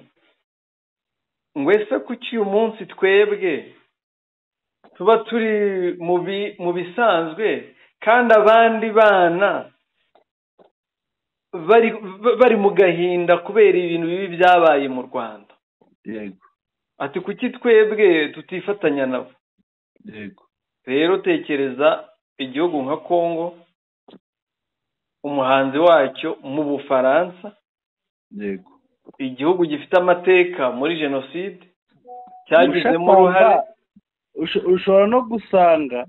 ngo ese kuki uyu munsi twebwe tuba turi mu bisanzwe kandi abandi bana bari mu gahinda kubera ibintu bibi byabaye mu Rwanda. Yego. Ati kuki twebwe tutifatanya nabo. Yego. Rero tekereza igihugu nka Kongo, umuhanzi wacyo mu Bufaransa, yego, igihugu gifite amateka muri jenoside cyagizemo uruhare. Ushobora no gusanga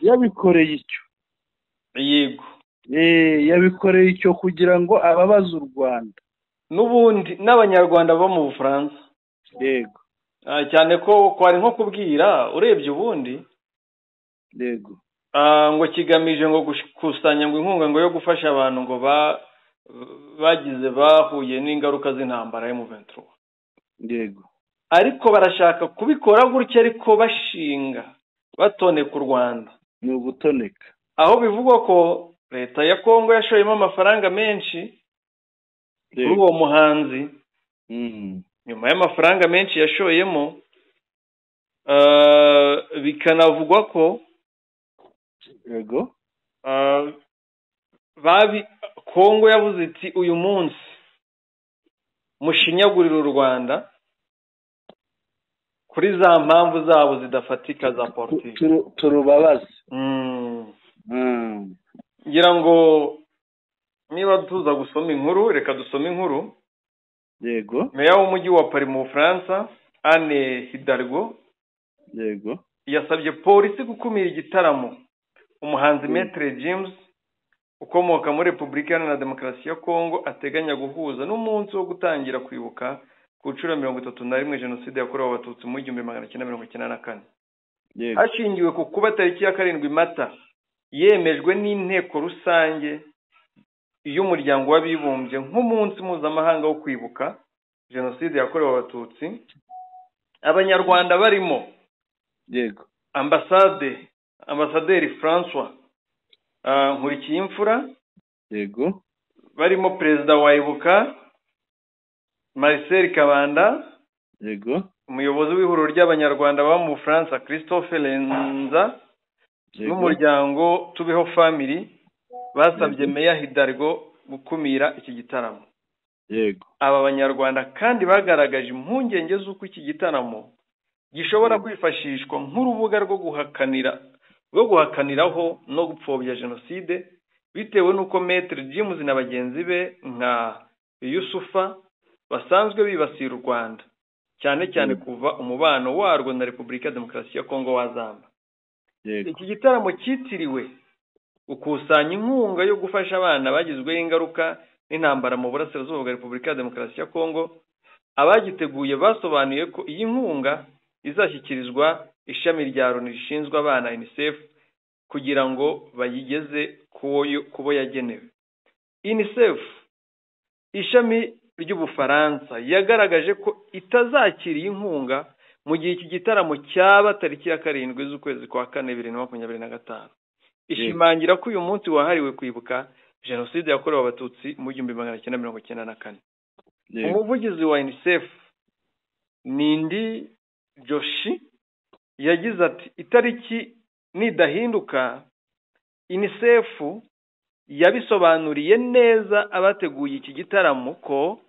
yabikoreye icyo. Yego. Yabikoreye icyo kugira ngo ababaze u Rwanda n'ubundi n'Abanyarwanda bo mu Bufaransa. Yego. Cyane ko kwari nko kubwira urebye ubundi. Yego. Ngo kigamije ngo gukusanya ngo inkunga ngo yo gufasha abantu ngo bagize bahuye n'ingaruka z'intambara ya M23. Yego. Ariko barashaka kubikora gutya ariko bashinga batoneka u Rwanda. Ni ugutoneka. Aho bivugwa ko leta ya Kongo yashoyemo amafaranga menshi kuri uwo muhanzi. Nyuma y'amafaranga menshi yashoyemo, bikanavugwa ko yego Kongo yavuze iti uyu munsi mushinyagurira u Rwanda kuri za mpamvu zabo zidafatika za politiki, turubabaze. Ngira ngo niba tuza gusoma inkuru, reka dusome inkuru. Yego. Meya w'umujyi wa Paris mu Bufaransa, Anne Hidalgo, yego, yasabye polisi gukumira igitaramo umuhanzi Maître James ukomoka muri Repubulika Iharanira Demokarasi ya Kongo ateganya guhuza n'umunsi wo gutangira kwibuka ku nshuro 31 Jenoside yakorewe Abatutsi mu 1994. Yego. Hashingiwe ku kuba tariki ya 7 Mata yemejwe n'inteko rusange y'umuryango w'abibumbye nk'umunsi mpuzamahanga wo kwibuka Jenoside yakorewe Abatutsi, Abanyarwanda barimo yego Ambasaderi François Nkurikiyimfura, yego, barimo Perezida wa Ibuka Marcel Kabanda, yego, umuyobozi w'ihuriro ry'Abanyarwanda baba mu Bufaransa Christophe Lenza, n'umuryango Tubeho Family basabye Meya Hidalgo gukumira iki gitaramo. Yego. Aba Banyarwanda kandi bagaragaje impungenge z'uko iki gitaramo gishobora kwifashishwa nk'urubuga rwo guhakaniraho no gupfobya Jenoside, bitewe n'uko Maître James na bagenzi be nka Yusufa basanzwe bibasira u Rwanda cyane cyane kuva umubano warwo na Repubulika Demokarasi ya Kongo wazamba. Iki gitaramo cyitiriwe gukusanya inkunga yo gufasha abana bagizweho ingaruka n'intambara mu burasirazuba bwa Repubulika ya Demokarasi ya Kongo. Abagiteguye basobanuye ko iyi nkunga izashyikirizwa ishami rya Loni rishinzwe abana UNICEF kugira ngo bayigeze kubo yagenewe. UNICEF ishami ry'Ubufaransa yagaragaje ko itazakira iyi nkunga mu gihe iki gitaramo cyaba tariki ya 7 z'ukwezi kwa 4 2025. Ishimangira ko uyu munsi wahariwe kwibuka Jenoside yakorewe Abatutsi mu 1994. Umuvugizi wa UNICEF Nindi Joshi yagize ati itariki nidahinduka, UNICEF yabisobanuriye neza abateguye iki gitaramo ko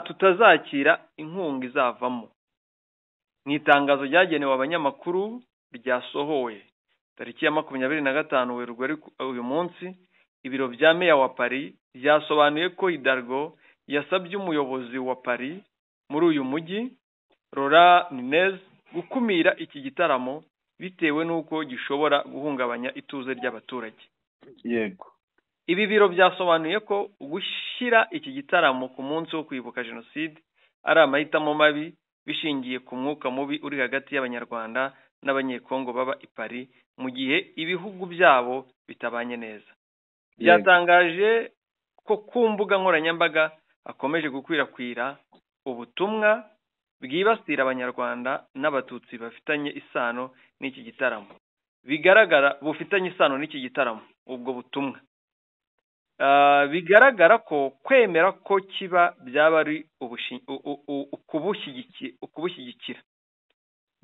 tutazakira inkunga izavamo. Mu itangazo ryagenewe abanyamakuru ryasohowe tariki ya 25 Werurwe uyu munsi, ibiro bya Meya wa Paris byasobanuye ko Hidalgo yasabye umuyobozi wa Paris muri uyu mujyi Laurent Nunez gukumira iki gitaramo bitewe n'uko gishobora guhungabanya ituze ry'abaturage. Yego. Ibi biro byasobanuye ko gushyira iki gitaramo ku munsi wo kwibuka Jenoside ari amahitamo mabi bishingiye ku mwuka mubi uri hagati y'Abanyarwanda n'Abanyekongo baba i Paris mu gihe ibihugu byabo bitabanye neza. Byatangaje ko ku mbuga nkoranyambaga hakomeje gukwirakwira ubutumwa bwibasira Abanyarwanda n'Abatutsi bafitanye isano n'iki gitaramo. Bigaragara bufitanye isano n'iki gitaramo ubwo butumwa. Bigaragara ko kwemera ko kiba byaba ari ukubushyigikira.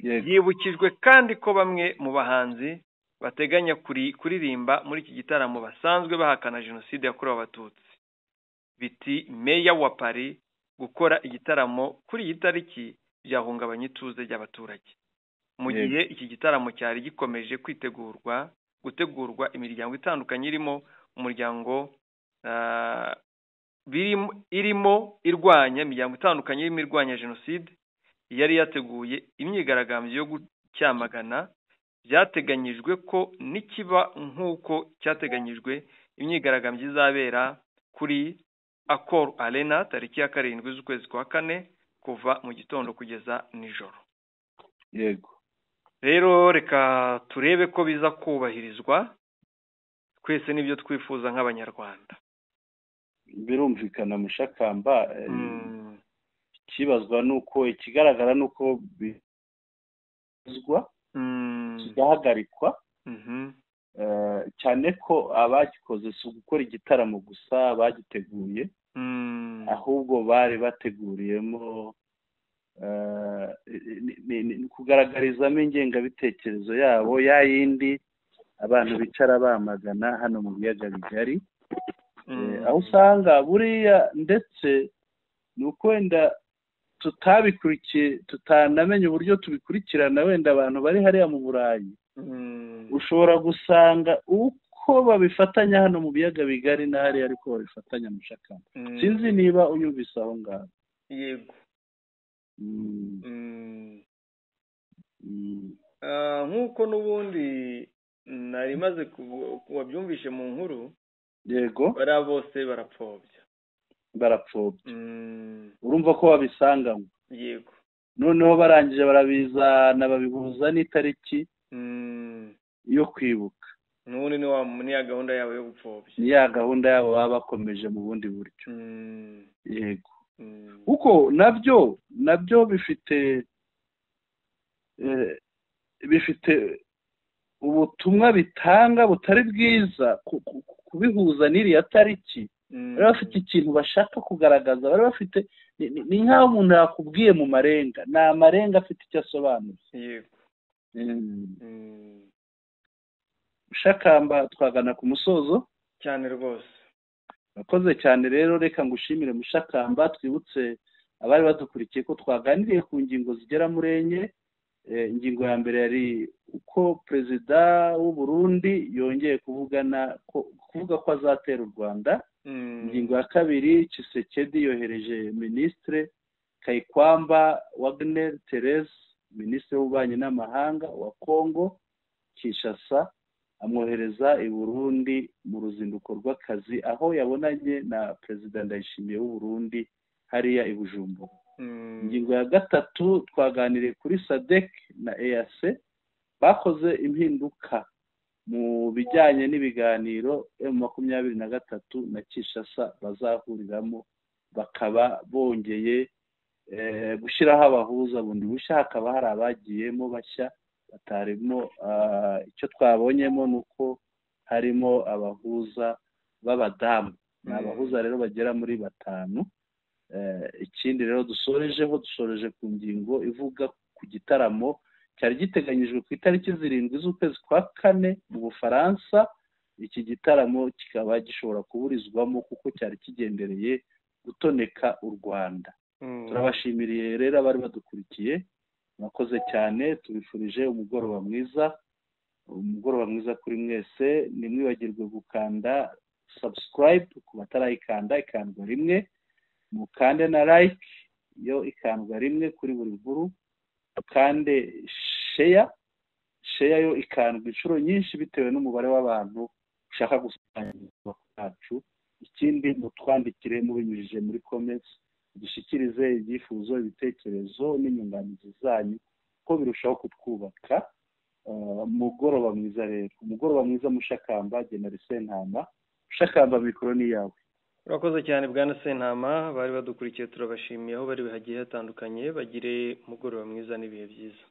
Yibukijwe kandi ko bamwe mu bahanzi bateganya kuririmba muri iki gitaramo basanzwe bahakana Jenoside yakorewe Abatutsi. Biti Meya wa Paris gukora igitaramo kuri iyi tariki byahungabanya ituze ry'abaturage. Mu gihe iki gitaramo cyari gikomeje gutegurwa imiryango itandukanye irimo umuryango irimo irwanya imiryango itandukanye irimo irwanya Jenoside yari yateguye imyigaragambyo yo gucyamagana. Byateganyijwe ko nikiba nk'uko cyateganyijwe imyigaragambyo izabera kuri Accor Arena tariki ya 7 z'ukwezi kwa 4 ku kuva mu gitondo kugeza nijoro. Yego. Rero reka turebe ko biza kubahirizwa, twese nibyo twifuza nk'abanyarwanda. Birumvikana Mushakamba, ikibazwa nuko ikigaragara nuko bizwa kigahagarikwa, cyane ko abagikoze si ugukora igitaramo gusa bagiteguye, ahubwo bari bateguriyemo kugaragarizamo ingengabitekerezo yabo ya yindi abantu bicara bamagana hano mu biyaga bigari, aho usanga buriya ndetse ni uko wenda tutabikurikiye, tutanamenye uburyo tubikurikirana, wenda abantu bari hariya mu Burayi ushobora gusanga uko babifatanya hano mu biyaga bigari na hariya ariko babifatanya Mushakamba. Sinzi niba unyumvise aho ngaho. Yego. Nk'uko n'ubundi nari maze wabyumvishe mu nkuru. Yego. Bariya bose barapfobya. Barapfobya. Urumva ko babisanganywe. Yego. Noneho barangije barabizana babihuza n'itariki yo kwibuka. N'ubundi ni ya gahunda yabo yo gupfobya. Ni ya gahunda yabo baba bakomeje mu bundi buryo. Yego. Kuko nabyo bifite ubutumwa bitanga butari bwiza kubihuza n'iriya tariki. Bari bafite ikintu bashaka kugaragaza, bari bafite ni nk'aho umuntu yakubwiye mu marenga, ni amarenga afite icyo asobanuye. Yego. Mushakamba, twagana ku musozo cyane rwose. Murakoze cyane rero, reka ngushimire Mushakamba. Twibutse abari badukurikiye ko twaganiriye ku ngingo zigera muri enye. Ingingo ya mbere yari uko perezida w'u Burundi yongeye kuvuga ko azatera u Rwanda. Ingingo ya kabiri, Tshisekedi yohereje Ministre Kayikwamba Wagner Therese, Ministre w'ububanyi n'amahanga wa Congo Kinshasa, amwohereza i Burundi mu ruzinduko rw'akazi, aho yabonanye na Perezida Ndayishimiye w'u Burundi hariya i Bujumbura. Ingingo ya gatatu, twaganiriye kuri SADC na EAC bakoze impinduka mu bijyanye n'ibiganiro M23 na Kinshasa bazahuriramo, bakaba bongeye gushyiraho abahuza bundi bushya, hakaba hari abagiyemo bashya batarimo. Icyo twabonyemo ni uko harimo abahuza b'abadamu, ni abahuza rero bagera muri 5. Ikindi rero dusoreje ku ngingo ivuga ku gitaramo cyari giteganyijwe ku itariki 7 z'ukwezi kwa 4 mu Bufaransa. Iki gitaramo kikaba gishobora kuburizwamo kuko cyari kigendereye gutoneka u Rwanda. Turabashimiriye rero abari badukurikiye, murakoze cyane, tubifurije umugoroba mwiza, umugoroba mwiza kuri mwese. Ntimwibagirwe gukanda subscribe ku batarayikanda, ikandwa rimwe, mukande na like yo ikandwa rimwe kuri buri nkuru, mukande share, share yo ikandwa inshuro nyinshi bitewe n'umubare w'abantu ushaka gusangiza kwacu. Ikindi mutwandikire mubinyujije muri comments, dushyikirize ibyifuzo, ibitekerezo n'inyunganizi zanyu, ko birushaho kutwubaka. Umugoroba mwiza rero, umugoroba mwiza Mushakamba. General Sentama. Mushakamba, mikoro ni yawe. Urakoze cyane Bwana Sentama, bari badukurikiye turabashimiye aho bari hagiye hatandukanye, bagire umugoroba mwiza n'ibihe byiza.